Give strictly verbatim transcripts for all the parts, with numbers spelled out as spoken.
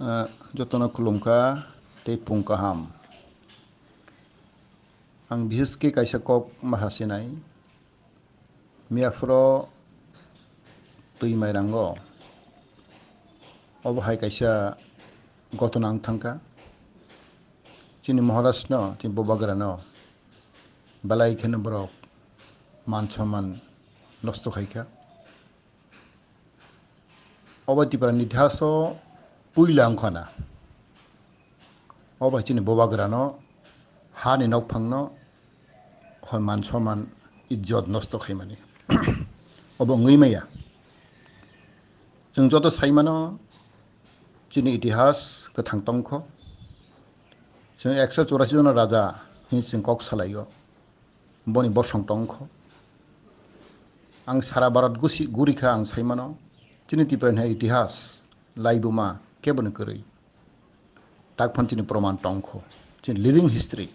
Ah, jotono khulumkha tei phung kaham. Ang biheske kaisa kok maha sinai. Miyaphoro twi mairango obo hai kaisa gotona wng thangkha. Chini Maharajno, chini Bubagrano belai kheno borok man somman nosto khaikha. Obo Tiprani itihaso puila wngkhana. Obo hai chini Bubagrano, hani nokphangno hoi man somman, ijjot nosto khaimani. Obo wngwi maya. Chwng joto saimano chini itihas kwthang tongkho. Chwng ekso churasi jona raja hwnwi chwng kok salaio. Boni bosong tongkho. Ang sara Bharat gusi gurikha ang saimano. Chini Tiprani hai itihas, laibuma keboni kwrwi. Takphano chini proman tongkho. Chini living history.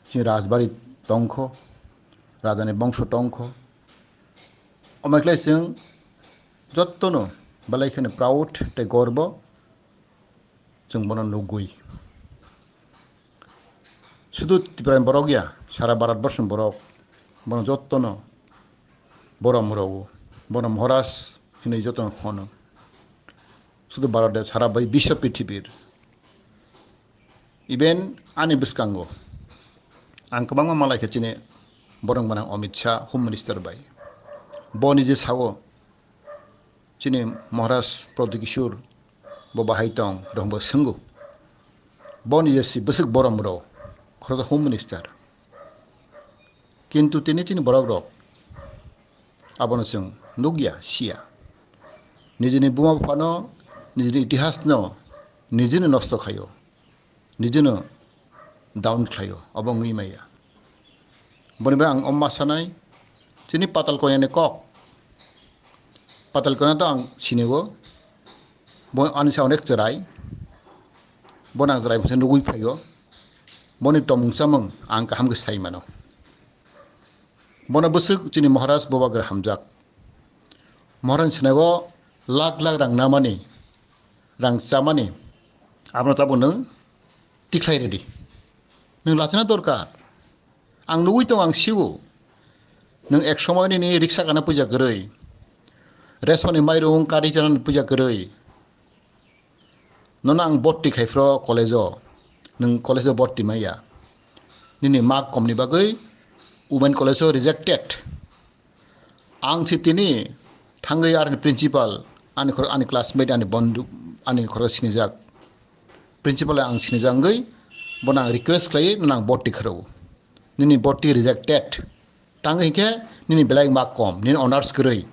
Chini rajbari tongkho. Rajani bongso tongkho. Omo khlai chwng jottono belai kheno proud tei gorbo chwng bono nugwi. Sudu Tiprani borok ya, sara Bharat borsoni borok, bono jottono borom rwo, bono Maharaj hinwi jottono hono. Sudu Bharat de, sara bai biswa prithibir. Even ani bwskango ang kwbangma malai khe chini borok gwnang Amit Shah, Home Minister bai. Bo nije sao, chini Maharaj Pradyot Kishore bo bahai tong, rwhwnbo swngo. Boni je si bwswk borom rw, khoroksa Home Minister. Kintu tini chini borok rok abono chwng nukya, siya. Nijini buma buphano, nijini itihasno nijini nosto khaio. Nijino down khlaio, obo wngwi maya. Boni bai ang omma sanai, chini Patal Konyani kok. Patal Konya to ang sinigo, bo ani sa onek chwrai, bo nang chwrai bwsai nugwi phaio, boni tomung chamung ang kaham khe sai mano. Bono bwswk chini Maharaj Bubagra hamjak. Maharaj sinago lakh lakh rang namani, rang chamani, abono tabuk nwng tikhlai redi. Nwng lachina dorkar. Ang nugwi tongo, ang sigo. Nwng ek somoy nini riksa gana puja kwrwi. Resoni mairung kari chanani puja kwrwi. Nono ang borti khai phro college-o. Nwng college-o borti maya. Nini mark komni bagwi Women College-o rejected. Ang si tini thangwi arni principal, ani khor-, ani classmate, ani bondhu, ani khorok sinijak. Principal ang sinijak wngwi bono ang request khlaiwi nono ang borti kharwi. Nini borti rejected. Tangwi hinkhe nini belai mark kom, nini honors kwrwi.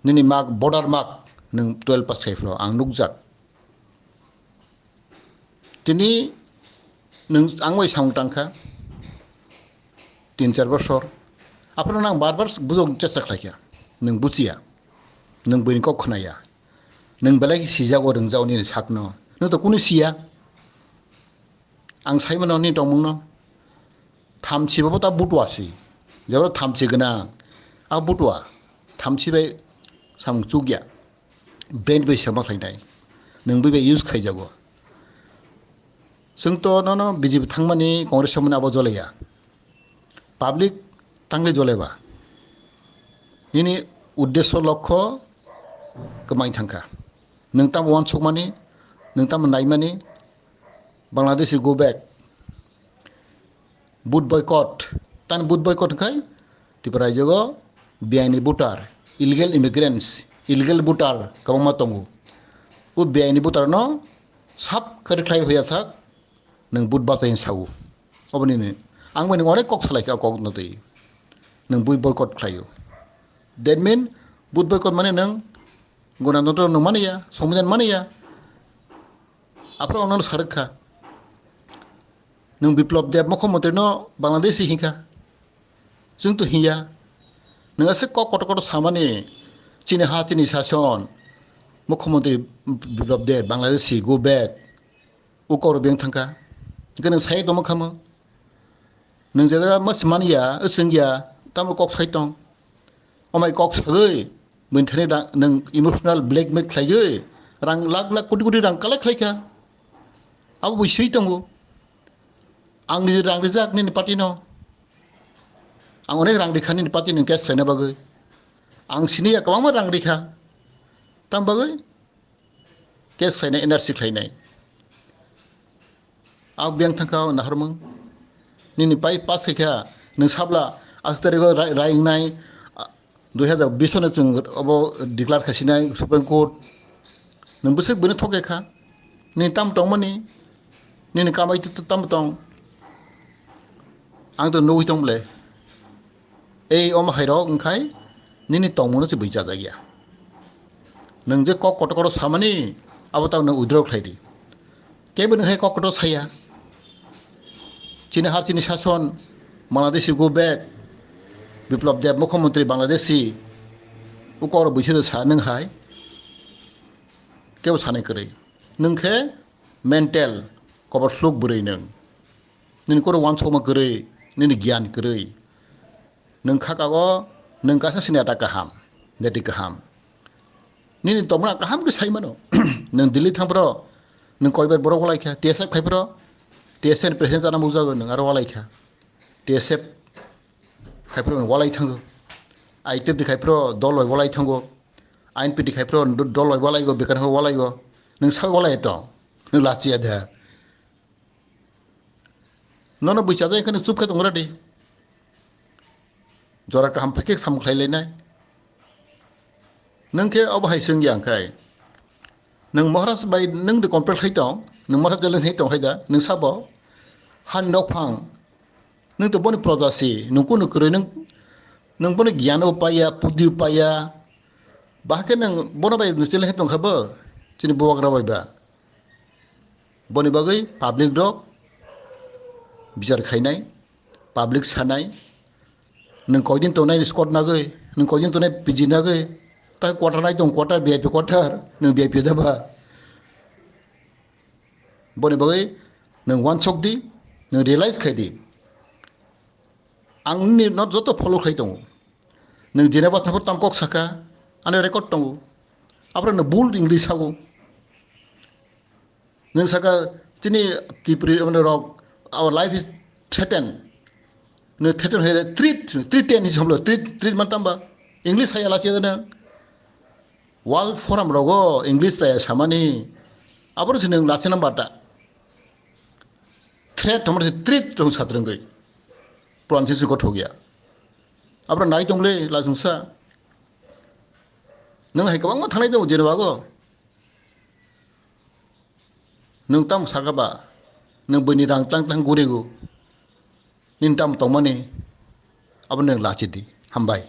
Nini mark, border mark, nwng twelve pass khai phro ang nukjak. Tini nwng ang bai samung tangkha, tin char bosor. Aphano nang bar bar bujok chesta khlaikha. Nwng buchiya. Nwng buini kok khnaya. Nwng belai khe sijago, rwngjago nini sakno. Nwng to kunu siya. Ang saimano nini tongmungno. Thamchi bo ta butua si. Jebra thamchi gwnang. A butua. Thamchi bai samung chukya. Brain bai sema khlainai. Nwng bai bai use khaijago. Chwng to nono B J P thangmani, Congress thangmani abo joleya. Public tangwi joleba. Nini uddesho lokho kwmai thangkha. Nwng tamo uansukmani, nwng tamo naimani, Bangladeshi go back. Vote boycott. Tan vote boycott khai Tripura raijago biaini voter, illegal immigrants, illegal voter kwbangma tongo. O biaini voter no sab kari khlai hoya sak nwng vote bachai sao. Oboni ni ang bai nwng onek kok salai kha, kok no twi nwng vote boycott khlaio. That mean vote boycott mane nwng Gonatantro nwng maniya, Songbidan maniya. Aphuru ang nono sarwk kha. Nwng Biplab Deb mukhyamantri no Bangladeshi hinkha. Chwng to hinya. Nwng aswk kok kotor kotor samani, chini ha, chini sason, mukhyamantri Biplab Deb, Bangladeshi, go back. O kok rok beng thangkha. Hwnkhe nwng sai tongma khamo. Nwng jesa ma swmani ya, swng ya, tamo kok sai tong. Omai kok sagwi, bini thani da-, nwng emotional blackmail khlaiwi, Rang lakh lakh koti koti rang collect khlai kha. Abo bo swi tongo. Ang ni rang rijak nini party no. Ang onek rang rikha nini party ni case khlaina bagwi. Ang sini ya kwbangma rang rikha. Tam bagwi case khlainai, N R C khlainai. Ang biyang thangkha o naharmung. Nini pai pass khaikha, nwng sabla aste tarikh o rai-, raingnai, ah, dui hazar bish no chwng obo declare khaisinai Supreme Court. Nwng bwswk bwino thok kha. Nini tam tongmani, nini kamai t-, t-, tam tong. Ang to nugwi tong ble. Ei omo hai rok wngkhai nini tongmungno se bui chajak ya. Nwng je kok kotor kotor samani abo tang nwng withdraw khlai di. Kebo nwng hai kok kotor saya. Chini har chini sason, Bangladeshi go back, Biplab Deb mukhyamantri Bangladeshi, u kok rok buisu sa nwng hai. Kebo sanai kwrwi. Nwng khe mental, kobor sluk bwrwi nwng. Nini koro wansokma kwrwi, nini giyan kwrwi. Nwng kha kago, nwng kasa sini ata kaham, beti kaham. Nini tongmana kaham khe sai mano. Nwng Delhi thang phro, nwng koibar borok walai kha, T S F khai phro, T S F ni president chana mukjago nwng aro walai kha. T S F khai phro nwng walai thango. I P F T khai phro dol bai walai thango. I N P T khai phro do-, dol bai walai go, bekar walai go. Nwng sai walai to, nwng lachiya de. Nono bui chajak khe nwng chup khe tong radi. Jora kaham phai khe sam khlai lainai. Nwng khe obo hai swng ya wngkhai. Nwng Maharaj bai nwng de compare khai tong, nwng Maharaj challenge hai tong hai da, nwng sabo. Hani nok phang, nwng to boni proja si, nwng kunu kwrwi nwng, nwng boni giyan o paiya, pudi o paiya. Bahai khe nwng bono bai nwng challenge hai tong kha bo, chini bubagra bai ba. Boni bagwi public rok bichar khainai, public sanai, nwng koidin tongnai Scott nagwi, nwng koidin tongnai P G nagwi, ta quarter nai tong, quarter V I P quarter, nwng V I P da ba? Boni bagwi nwng wansok di, nwng realize khai di. Ang nini no joto follow khai tongo. Nwng Geneva thangphuru tam kok saka, ani record tongo. Aphuru nwng bul English sago. Nwng saka chini Tripuri mane rok, our life is threatened. Nwng threaten hoye treat, treat ten is hamlo, treat, treat man tamba. English saya lasi nwng. World Forum rogo English saya samani. Aboro se nwng lasi namba ta. Threat hamro se treat rong satrengoi. Pronunciation gothok ya. Abro nai tongle lajungsa. Nwng hai kwbangma thangnai tongo Geneva go. Nwng tamo saka ba? Nwng buini rang tlang tlang gurigo. Nini tamo tongmani? Abo nwng lachi di. Hambai.